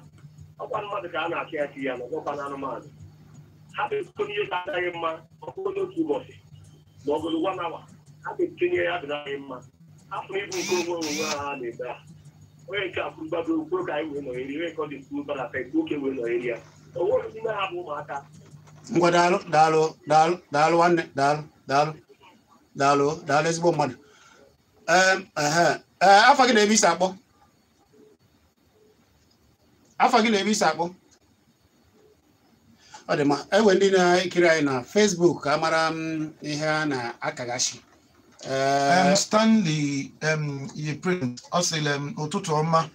Ọkwa mmadụ ka a na-achị achị ya na ọgwọkwa na anụmanụ. Ha ga-etinye ihe ga-adịghị mma ọ bụrụ n'otu ụbọchị ma ọ bụrụ 1 hour, ha ga-etinye ya adịghị mma. Afọ ibu nke onwe onwe ha na-ebe a. Onye nke a kwuru gbado kwuru ka anyị wee nọnyere, onye nke ọ dị kwuru gbadata ekwu oke wee nọnyere ya. O nwere n'ime ha bụ ụmụaka. Ngwa, daalụ, daalụ, daalụ, daalụ nwanne, daalụ, daalụ, daalụ, daalụ ezigbo mmadụ. Ehe, ee, afa gị na ebe isi akpọ? Afa gị na ebe isi akpọ? Ọ dị mma. Enwe ndị na-ekiri anyị na Facebook ka a mara m ihe a na-akaghachi. Ee. Stanley Prince ọ sịrị m ụtụtụ ọma,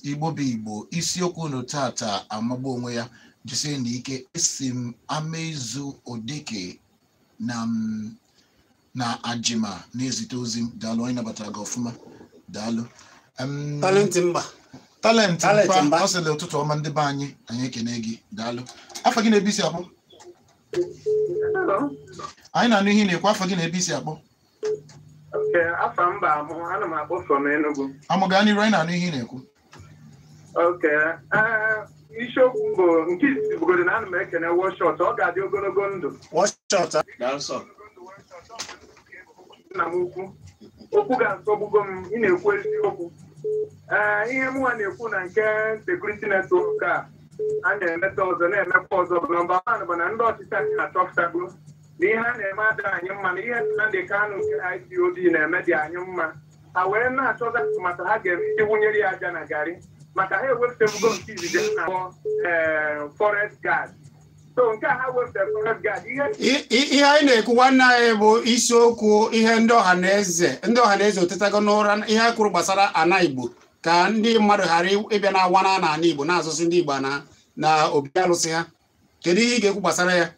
Igbo bụ Igbo, isiokwu unu tata amagbu onwe ya, jisie na ike. Esi m Amaezu Odeke na Ajima na-ezite ozi m. Daalụ, anyị nabatara gị ọfụma, daalụ. Talent mba. Talent. Talent. Mba. Mba. Ọ sịrị ụtụtụ ọma ndị be anyị, anyị ekene gị, daalụ. Afọ gị na-ebe isi akpọ? Hello. Anyị na-anụ ihe ị na-ekwu. Afọ gị na-ebe isi akpọ? Okay, afa mba amụ, ana m akpọ from Enugu. Amụga n'iru, anyị na-anụ ihe ị na-ekwu. Okay, isiokwu bụ nke izizi bụgodo na ana m ekene Wọshọt, ọ ga-adị ogologo ndụ. Wọshọt. Daalụ sọ. Nna m ukwu, okwu ga-asọgbugo m, ị na-ekwu eziokwu. Ee, ihe mụnwa na-ekwu na nke security network a a na-emeta ọzọ na-emekwa ọzọ bụ number one bụ na ndị ọchịchị anyị na-achọpụtago na ihe a na-eme adịghị anyị mma, na ihe Nnamdi Kanu nke IPOB na-eme dị anyị mma. Ha wee na-achọta atụmatụ ha ga-eme iji wụnyere ya aja na garị, maka ha ewepụtabugo nke izizi a na-akpọ ee forest guard. So nke a ha wepụtara forest guard ihe Ihe anyị na-ekwu, nwanne anyị, bụ isiokwu ihe ndị ọha na eze, ndị ọha na eze otetago n'ụra, ihe a kwuru gbasara ana Igbo, ka ndị mmadụ ghara ịbịa na awana na ana Igbo na-azụsị ndị Igbo na obi alụsị ha. Kedu ihe ị ga-ekwu gbasara ya?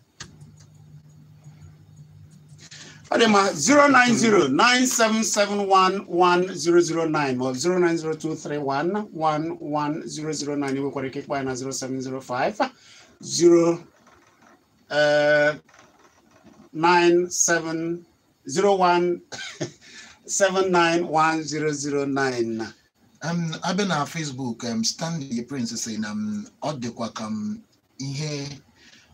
Ọ dị mma. 09097711009 maọbụ 09023111009. Ị nwekwara ike ịkpọ ya na 0705 0 97 01 791009. Abịa na Facebook, Stanley Prince sị na ọ dịkwa ka ihe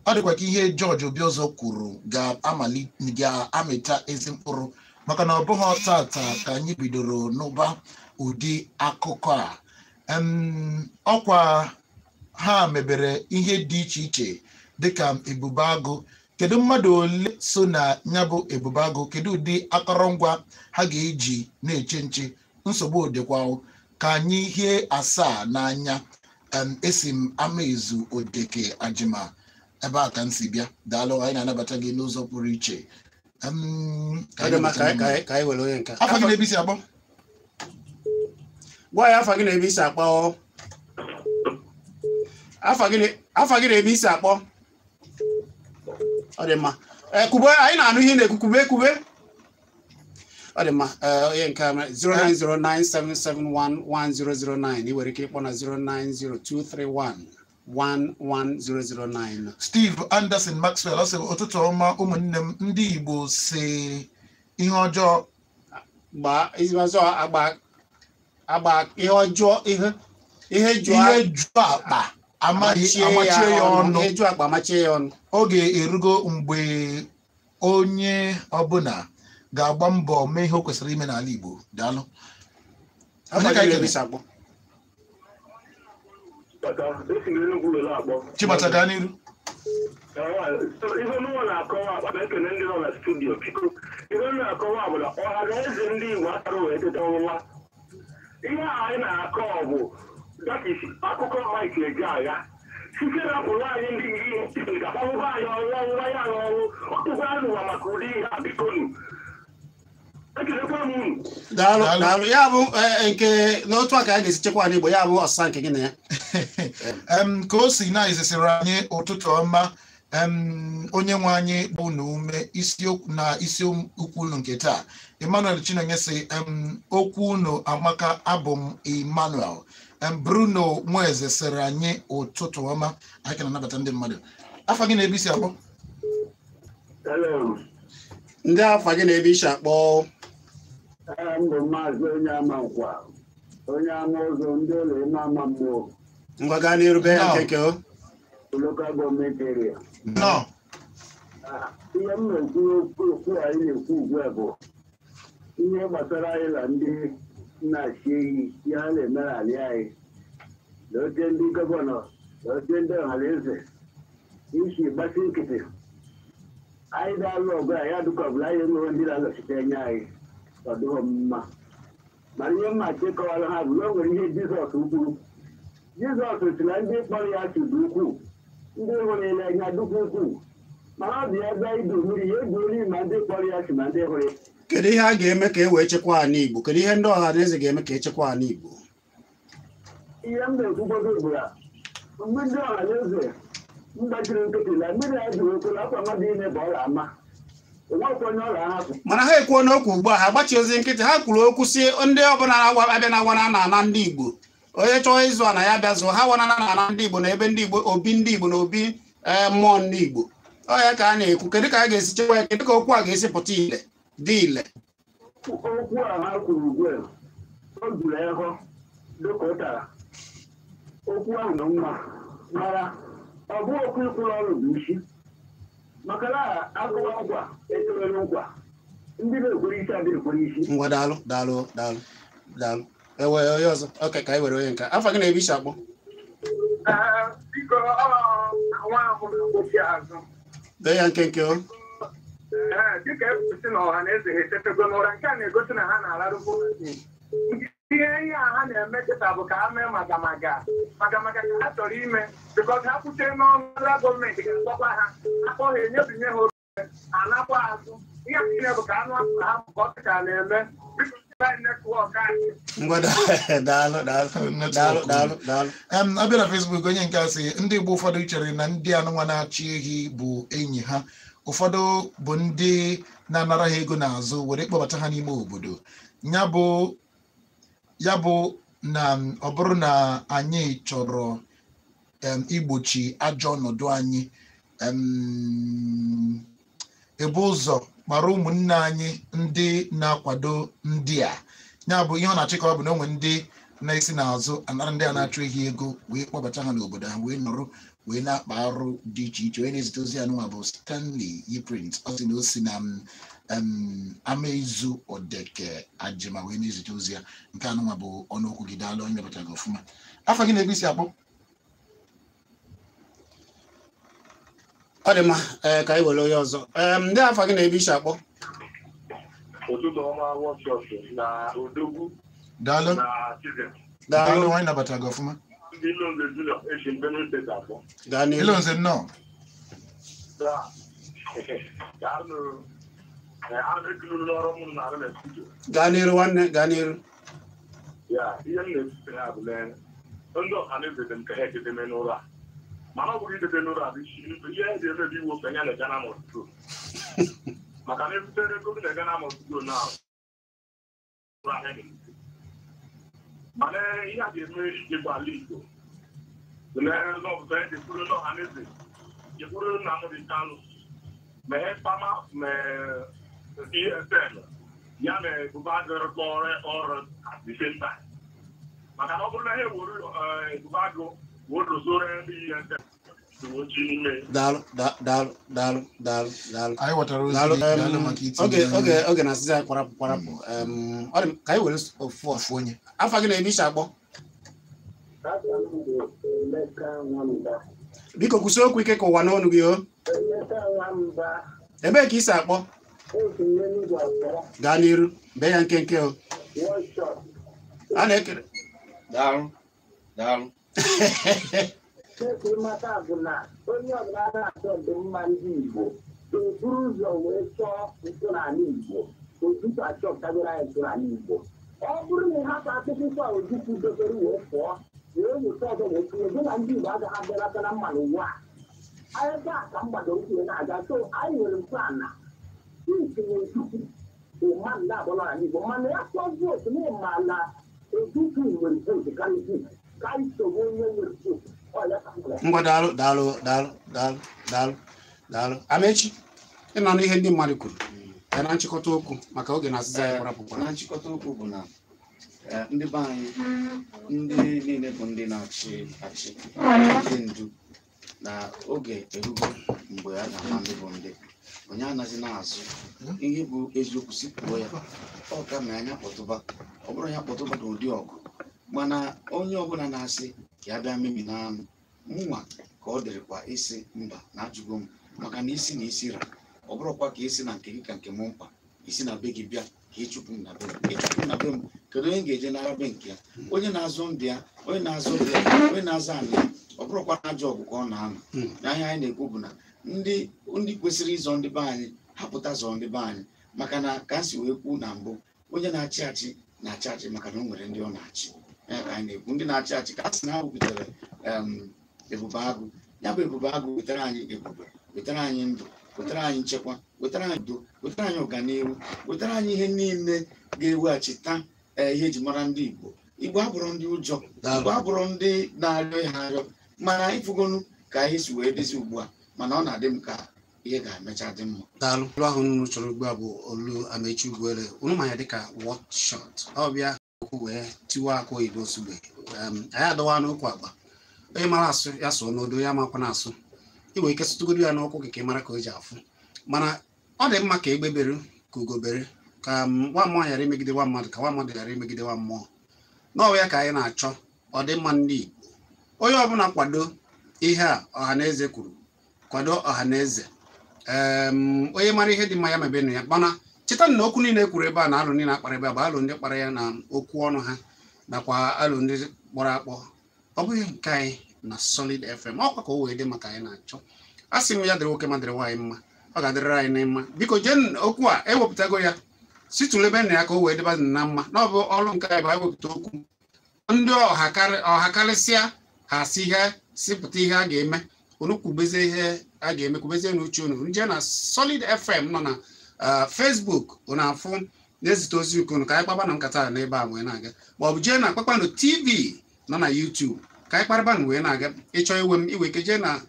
ọ dịkwa ka ihe George Obiozor kwuru ga-amịta ezi mkpụrụ, maka na ọ bụghị tata ka anyị bidoro n'ụba ụdị akụkọ a. Ọkwa ha mebere ihe dị iche iche dịka Ebube Agụ. Kedu mmadụ ole so na ya bụ Ebube Agụ? Kedu ụdị akọrọngwa ha ga-eji na-eche nche? Nsogbu dịkwa ka anyị hie asaa n'anya. Esi m Amaezu Odeke Ajima ebe a ka m si bịa. Daalụ, anyị na-anabata gị n'ụzọ pụrụ iche. Ka Ọ anyị dị mma. nabata Ka ndị ka mmadụ. Ka anyị were onye nke a. Afọ gị na-ebe isi akpọ? Gwa ya afa gị na ebe isi akpọ. Afa gị na ebe isi akpọ. Ọ dị mma. Ee, kwube, anyị na-anụ ihe ị na-ekwu. Kwube, kwube. Ọ dị mma. Ee, onye nke a, 09097711009. Ị nwere ike ịkpọ na 09023111009. Steve Anderson Maxwell ọ sị ụtụtụ ọma ụmụnne m ndị Igbo, si ihe ọjọọ gbaa ọzọ agba agba ihe ọjọọ, ihe jụọ ihe ju akpa amaghị amachie ya ọnụ. Ihe jụọ akpa amachie ya ọnụ. Oge erugo mgbe onye ọbụla ga-agba mbọ mee ihe o kwesịrị ime n'ala Igbo. Daalụ. Afa Onye ka gị anyị na ebe kene? isi akpọ? Esi m Enugwu were akpọ. Chibata, gaa n'iru. Ihe mụnwa na-akọwa akpa na-ekene ndị nọ na studio. Biko, ihe m na-akọwa bụ na ọha na eze ndị Igbo akara wee teta ụla. Ihe a anyị na-akọ bụ that is akụkọ Mike Ejeagha site na pụrụ anyị ndị ihe ga-akpọrụkwa anyị ọnwụ ọnwụ ya ọnwụ ọtụkwa n'ụwa maka ụdị ihe a. Bikonu, ekelekwa m unu. Daalụ. Daalụ. Daalụ. Ya bụ nke n'otu a ka anyị ga-esi chekwa ala Igbo, ya bụ ọsịsa nke gị na ya. Ka o si na izesịrị anyị ụtụtụ ọma. Onye nwe anyị bụ na ume isiokwu na isiokwu unu nke taa. Emmanuel Chinonye sị okwu unu amaka, abụ m Emmanuel. Bruno Nweze sịrị anyị ụtụtụ ọma. Anyị ka na-anabata ndị mmadụ. Afọ gị na ebe isi akpọ? Hello. Ndị afa gị na ebe isi akpọ? Aha m bụ Maazị Onye Ama Nkwa, onye ama ụzọ ndị ụlọ ime ama mmụọ. Ngwa, gaa n'iru, bee ya Nnọọ. nke o. Local government area. Nnọọ. Ihe m na-ekwu okwu anyị na-ekwu ugbu a bụ ihe gbasara anyị na ndị na-achị ehi, ihe a na-eme n'ala anyị, na oche ndị governor, na oche ndị ọhaneze isi gbasi nkịtị. Anyị ga-alụ ọgụ a ya dịka ọbụla anyị enweghị ndị na-anọchite anya anyị, ọ dịghọ mma. Mana ihe mma chịkọwara ha bụ na o nwere ihe Jizọs kwuru. Jizọs sị na ndị kpọrọ ya asị dị ukwuu, ndị hụrụ ya n'anya dịkwa ukwuu, mana ọ dị ebe idu mmiri ya egbuola ma ndị kpọrọ ya asị ma ndị hụrụ ya. Kedu ihe a ga-eme ka e wee chekwaa ala Igbo? Kedu ihe ndị ọhaneze ga-eme ka echekwa ala Igbo? Ihe m na-ekwugodo bụ na mgbe ndị ọhaneze mgbachiri nkịtị na mmiri a jụrụ okwu na akwa mmadụ niile bụ ọla ama, onwekwa onye ọla ahapụ. Mana ha ekwuo n'okwu ugbu a, ha gbachi ozi nkịtị, ha kwuru okwu si ndị ọbụla na-abịa na awana na ana ndị Igbo, onye chọọ ịzụ ana ya bịa zụọ, ha wana na ana ndị Igbo na ebe ndị Igbo, obi ndị Igbo na obi mmụọ ndị Igbo. Ọ ya ka a na-ekwu. Kedu ka a ga-esi chekwa ya? Kedu ka okwu a ga-esi pụta ile dị ile? Okwu a ha kwuru ugbu a, o juru ịhụ dịka ụtara. Okwu ahụ nọ mma, mara ọ bụ okwu ikwuru ọrụ bụ isi, maka na agụwa nkwa etowere nkwa, ndị na-ekwere isi adịghị ekwere isi. Ngwa, daalụ daalụ daalụ daalụ. Ewe onye ọzọ. Ok, ka anyị were onye nke afọ gị na-ebe isi akpọ. Biko, nwa ahụ na-akpọchi azụ. Dee ya nkenke o. Dịka ekwusi na ọha na eze ha etetego n'ụra, nke a na-egosi na ha na-alarụbu. Ihe ihe a ha na-eme kịta bụ ka ha mee magamaga magamaga ka ha chọrọ ime, because ha kwute n'ọnụ gọọmenti ga-akpọkwa ha, akpọ ha enyebinye ha obere anakwa azụ. Ihe a niile bụ ka anụ afọ ha bụ ka ọ ka na-eme. Biko, network anyị. Ngwa, daalụ daalụ daalụ daalụ daalụ. Abịa na Facebook, onye nke a sị ndị Igbo ụfọdụ chere na ndị anụnwa na-achị ehi bụ enyi ha, ụfọdụ bụ ndị na-anara ha ego n'azụ were kpọbata ha n'ime obodo. Ya bụ na ọ bụrụ na anyị chọrọ igbochi ajọ ọnọdụ anyị, ebu ụzọ kpara ụmụnne anyị ndị na-akwado ndị a. Ya bụ ihe ọ na-achịkọwa bụ na onwe ndị na-esi n'azụ anara ndị a na-achụ ehi ego wee kpọbata ha n'obodo ha wee nọrọ wee na-akpa arụ dị iche iche. Onye na-ezite ozi anụnwa bụ Stanley Yiprint, ọ sị na o si na Amaizu Odeke Ajima wee na-ezite ozi ya. Nke anụnwa bụ ọnụokwu gị. Daalụ, onye mepụtara gị ọfụma. Afọ gị na-ebe isi akpọ. Ọ dị mma, ka anyị were onye ọzọ. Ndị afọ gị na-ebe isi akpọ. Ụtụtụ ọma, workshop na Odogwu. Daalụ. Na Chizem. Daalụ, onye nabatara gị ọfụma. Ndị Ilonze Junior esi Benue State akpọ. Gaa n'ihu. Ilonze, nnọọ. Daalụ. A na-ekulu n'ọrụ m na-arụ na studio. Gaa n'iru nwanne, gaa n'iru. Ya, ihe m na-ekwute ha bụ na ndị ọhaneze dị m ka ha ededeme n'ụlọ a, mana ọ bụghị idebe n'ụlọ a bụ isi ihe e ji emebi iwu okenye na Ghana must go, maka na ebutere ego na Ghana must go na ụlọ ahịa dị. Mana ihe a ga-eme ijegbu ala Igbo bụ na n'ọbụta e jekwuru ndị ọhaneze, jekwuru Nnamdi Kanu, mee pama, mee ESN ya na Ebube Agụ rụkọ ọrụ at the same time, maka na ọ bụrụ na ha ewuru Ebube Agụ wee zoro ndị ESN uwe n'ime. Daalụ daalụ daalụ daalụ daalụ. Anyị ghọtara ozi Daalụ. gị. Daalụ maka itinye Oge anyị. Oge na-asịzi anyị kwarapụ kwarapụ. Ọ dị m ka anyị were ofu ofu onye. Afọ gị na-ebe isi akpọ. Afọ m bụ Emeka Nwamba. Biko kwụsị okwu ike ka ụwa n'ọnụ gị o. Emeka Nwamba. Ebee ka isi akpọ? Esi m n'Enugwu akpọ. Gaa n'iru, bee ya nkenke o. Workshop. A na-ekele. Daalụ daalụ. Chefu mata bụ na onye ọbụla na-achọ ọdịmma ndị Igbo ga-eburu ụzọ wee chọọ ntọala Igbo. Ojukwu achọpụtagoro anyị ntọala Igbo. Ọ bụrụ na ị hapụ akụkọ a Ojukwu dobere wee pụọ, wee weta ọzọ wee tinye, gị na ndị Igbo agaghị abịalata na mma n'ụwa a. Ebe a ka m gbadoro ụkwụ wee na-aga. So anyị nwere ntọala itinye Ojukwu bụ mmadụ na-abụla n'ala Igbo, mana ya tụọ vootu na ịma na Ojukwu nwere vootu karịa vootu ka anyị sogbu onye nwere vootu. Ọ ya ka m gwara. Ngwa, daalụ daalụ daalụ daalụ daalụ daalụ. Amechi, ịnọ n'ihe ndị mmadụ kwuru ya na nchịkọta okwu, maka oge na-asịzi anyị kwarapụ kwarapụ. Na nchịkọta okwu bụ na ndị be anyị, ndị niile bụ ndị na-achị achị, ndị ndu Na oge erugo mgbe a ga-ama ndị bụ ndị onye anaghị na-azụ ihe bụ eziokwu si kwuo ya. Ọ ka ma anya kpọtụba, ọ bụrụ ya kpọtụba n'ụdị ọgụ, mana onye ọbụla na-asị ka ya bịa memi na anụ mụnwa ka ọ dịrịkwa isi mba na ajụgo m, maka na isi na isi ra ọ bụrụkwa ka isi na nke gị ka nke m mkpa, isi na be gị bịa ka ịchụpụ m na be m, ịchụpụ m na be m, kedu onye ga-eje nara be nke ya? Onye na-azụ ndị ya, onye na-azụ ndị ya, onye na-azụ anị ya, ọ bụrụkwa na ajọ ọgụ ka ọ na-anọ. Na ihe anyị na-ekwu bụ na ndị kwesịrị ịzọ ndị be anyị hapụta zọọ ndị be anyị, maka na ka m si wee kwuo na mbụ, onye na-achị achị na-achị achị maka na o nwere ndị ọ na-achị. Ya ka anyị na-ekwu, ndị na-achị achị ka a sị na ha wepụtara ebube agụ, ya bụ ebube agụ wetara anyị ebube, wetara anyị ndụ, wetara anyị nchekwa, wetara anyị udo, wetara anyị ọganihu, wetara anyị ihe niile ga-eweghachita ihe eji mara ndị Igbo. Igbo abụrụ ndị ụjọ, Igbo abụrụ ndị na-arịọ ihe arịọ, mana ịfụgonu ka ihe si wee dịzi ugbu a, mana ọ na-adị m ka ihe ga-emecha dị mma. Daalụ. Olu ahụ unu chọrọ ugbu a bụ olu Amechi Ugwuele, unu ma ya dịka What Shot. Ọ bịa okwu wee tiwa akwa oyibo ozugbo. Anyị adọwa n'okwu agba, onye mara asụ ya sụọ n'odo, ya makwa na asụ i nwere ike sụtụgodo ya n'ụkwụ gị ka ị mara ka o ji afụ. Mana ọ dị mma ka egbe bere ka ugo bere, ka nwa mmụọ ghara imegide nwa mmadụ, ka nwa mmadụ ghara imegide nwa mmụọ. N'ọwa ya ka anyị na-achọ ọdịmma ndị Igbo. Onye ọbụla kwado ihe a Ọhaneze kwuru, kwado Ọhaneze. Onye mara ihe dị mma ya mebenụ ya. Mana cheta na okwu niile kwuru ebe a na alụ niile akpara ebe a bụ alụ ndị kpara ya na okwu ọnụ ha nakwa alụ ndị kpọrọ akpọ. Ọ bụghị nke anyị na Solid FM, ọkwa ka o wee dị maka anyị na-achọ. A sị m ya dịrị nwoke ma dịrị nwaanyị mma, ọ ga-adịrịrị anyị mma. Biko jee okwu a ewepụtago ya, si tụlebe na ya ka o wee dịba na mma. Na ọ bụ ọrụ nke anyị bụ anyị wepụta okwu ndị ọha karịsịa ha si ihe si pụta ihe a ga-eme, unu kwubezie ihe a ga-eme, kwubezie n'uche unu. Nje na Solid FM nọ na Facebook, unu afụ na-ezite ozi unu ka anyị kpaba na nkata n'ebe a wee na-aga, ma ọ bụ jee na Kpakpando TV nọ na YouTube ka anyị kparịba na wee na-aga. Ịchọ iwe m iwe ike jee na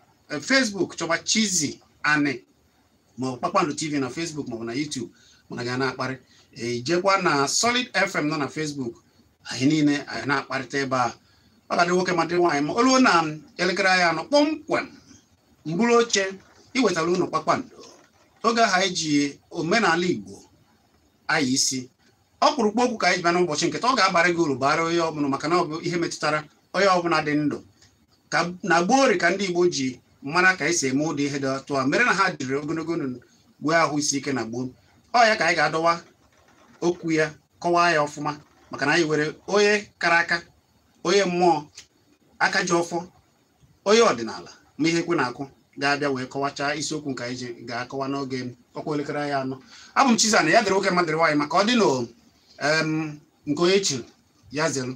Facebook chọba Chizzy Ani ma ọ bụ Kpakpando TV na Facebook ma ọ bụ na YouTube, mana ga na-akparị. Ejekwa na Solid FM nọ na Facebook, anyị niile anyị na-akparịta ebe a. Ọ ga-adị nwoke ma dị nwaanyị ma oluo na elekere anyị anọ kpọmkwem mbụrụ oche iwetara unu kpakpando oge ahụ anyị ji omenala Igbo anyị isi ọkpụrụkpụ okwu ka anyị ji bịa n'ụbọchị nketa. Ọ ga-abara gị uru, bara onye ọbụla, maka na ọ bụ ihe metụtara onye ọbụla dị ndụ. Ka na gboori ka ndị Igbo ji mara ka esi eme ụdị ihe dị otu a mere na ha dịrị ogologo ndụ gwee ahụ isi ike na gboo. Ọ ya ka anyị ga-adọwa okwu ya, kọwaa ya ọfụma, maka na anyị were onye kara aka, onye mmụọ aka ji ọfọ, onye ọdịnala ma ihe ekwe na-akụ ga-abịa wee kọwachaa isiokwu nke anyị ji ga-akọwa n'oge ọkwa elekere anyị anọ. Abụ m Chizzy Ani, ya dịrị nwoke ma dịrị nwaanyị, maka ọ dị na nke onye chiri ya zelu.